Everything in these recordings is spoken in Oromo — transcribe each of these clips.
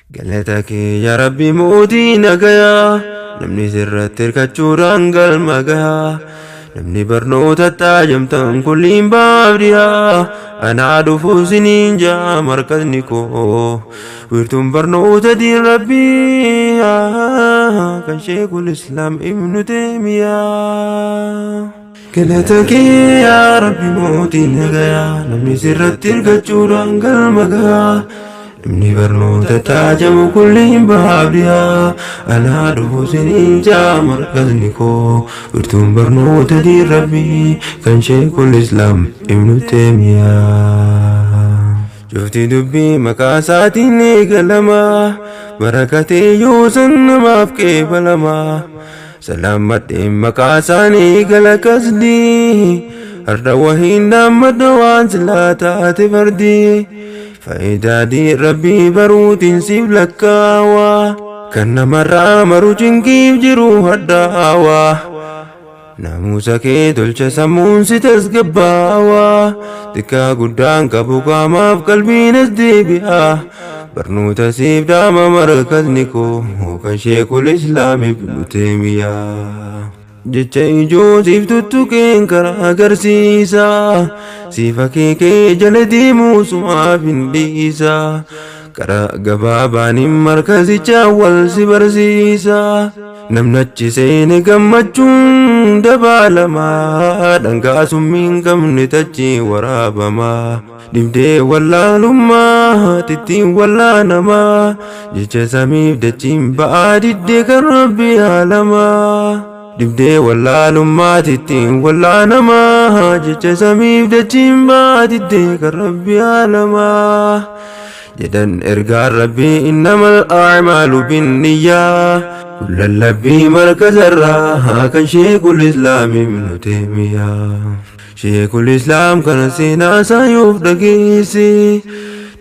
Galata kee yaa Rabbi mootii nagayaa, namni sirratti hirkachuudhaan galma gahaa. Namni barnoota taajamtan kulliin baabdiyaa, anaa dhufuu siniin jaa markasni koo. Wiirtuun barnoota diin Rabbii kan Sheekul Islaam Ibnu Teemiyaa. Galata kee yaa Rabbi mootii nagayaa, namni sirratti hirkachuudhaan galma gahaa. Namni barnoota taajamu kulliin baabdiyaa, anaa dhufu siniin jaa markasni koo. Wiirtuun barnoota diin Rabbii kan Sheekul Islaam Ibnu Teemiyaa. Cufti dubbii maqaa isaatiin eegalama, barakatee yoosan namaaf qeebalama. Salaammadheen maqaa isaanii gala kasdii, har'a wahiin dhaammadha waan silaa taate fardii. Faayidaa diin Rabbii baruutiin siif lakkaawaa, kan namarraa maru cinqiif jiru hadhaawaa. Naamusa kee tolcha sammuun si tasgabbaawaa, xiqqaa guddaan qabu qaamaaf qalbiin as deebi'a. Barnoota siif dhaama markasni koo kan Sheekul Islaam Ibnu Teemiyaa. Jecha ijoo siif tuttuqeen karaa agarsiisa, siif akeekee jala deemuu sumaaf hin dhiisa. Karaa gabaabaan markazicha wal si barsiisa. Namni achi seene gammachuun dabaalama, dhangaa summii hin qabne tachi waraabama. Dhibdee wallaalummaa tittiin wallaanama, jecha samiif dachiin ba'aa diddee kan Rabbi haalamaa. Dhibdee wallaalummaa tittiin wallaanama, jecha samiif dachiin ba'aa diddee kan Rabbi haalamaa. Jedhan ergaan Rabbii innamal a'maalu binniyyaa. Lallabbii markazarraa kan Sheekul Islaam Ibnu Teemiyaa. Sheekul Islaam kana seenaa isaa yoof dhageesse,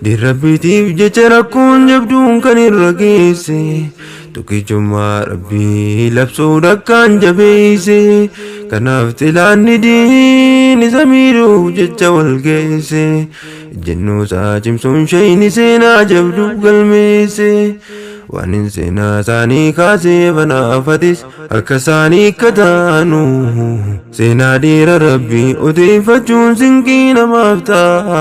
diin Rabbiitiif jecha rakkoon jabduun kan irra geesse. Tokkichummaa Rabbii labsuun akkaan jabeesse, kanaaf xilaanni diin isa miidhuuf jecha wal geesse. Ejjennoo isaa cimsuun shayni seenaa jabduu galmeesse. Waan hin seenaa isaanii kaasee banaafatis akka isaanii akka taanu, seenaa dhiira Rabbii odeeffachuun sinqii namaaf ta'a.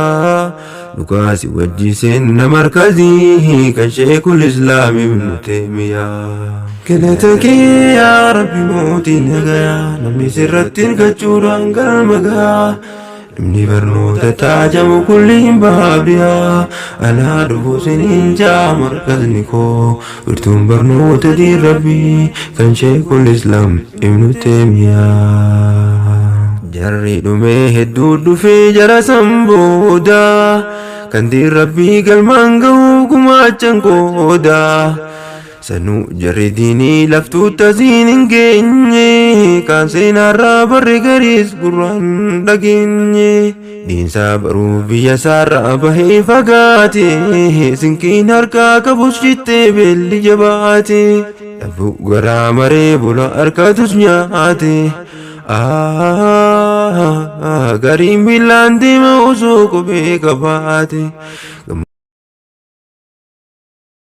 Dhugaasi wajji seenna markazii kan Sheekul Islaam Ibnu Teemiyaa. Galata kee yaa Rabbi mootii nagayaa, namni sirratti hirkachuudhaan galma gahaa. Namni barnoota taajamu kulliin baabdiyaa, anaa dhufu siniin jaa markasni koo. Wiirtuun barnoota diin Rabbii kan Sheekul Islaam Ibnu Teemiyaa. Jarri dhumee hedduu dhufee jara san booda, kan diin Rabbii galmaan gahuuf gumaachan qooda. Sanuu jarri diinii laftuu tasiin hin geenye, kaan seenaarraa barri gariis gurraan dhageenye. Diinsaa baruu biyya isaarraa bahee fagaate, sinqiin harkaa qabus cittee beelli jabaate. Dhabuu garaa maree bula harkatus nyaate. Gariin miilaan deema osoo kophee qabaate.